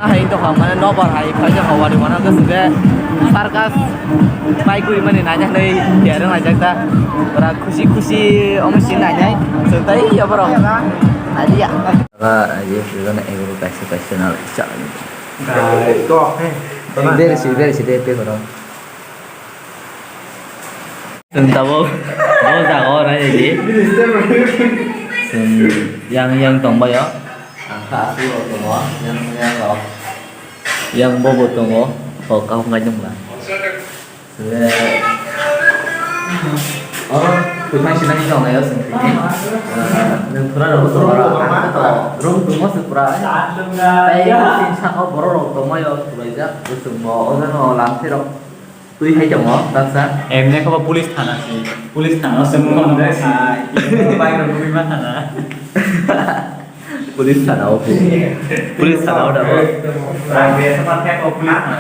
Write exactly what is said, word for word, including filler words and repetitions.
Hai to kha mane nobar hai phai to hawari wana ko sube circus bai kuri mani nanya nei tiarang ajak ta ora khusi khusi omo si nanya sung tai ya boro nanya. Ba ayo sugana ego kaisa kaisa na cha. Dai to he. Deri si deri si de pe kono. Chwng tabuk bo jaga o nai di. Chwng yang yang tongbai o. Ang kha aswk rok tongo, yang yang rok. Yang bo bo tongo, o kaham kaitung la. Chwle, o, kwthang sinai tong nai o chwng tini. Nwng pura rok tongo, ang kha to room tongmo se pura. Tai sini saka o borok rok tongmai o, kwlaijak, o chwng bo, o jagao lamsirok. Twi hai tongo, baksa. Emne khe bo police thana se. Police thana se mung mung hai. Bike rok nugwi ma thana. Police thana o. Police thana o da bo. Ang be sama thek o police thana.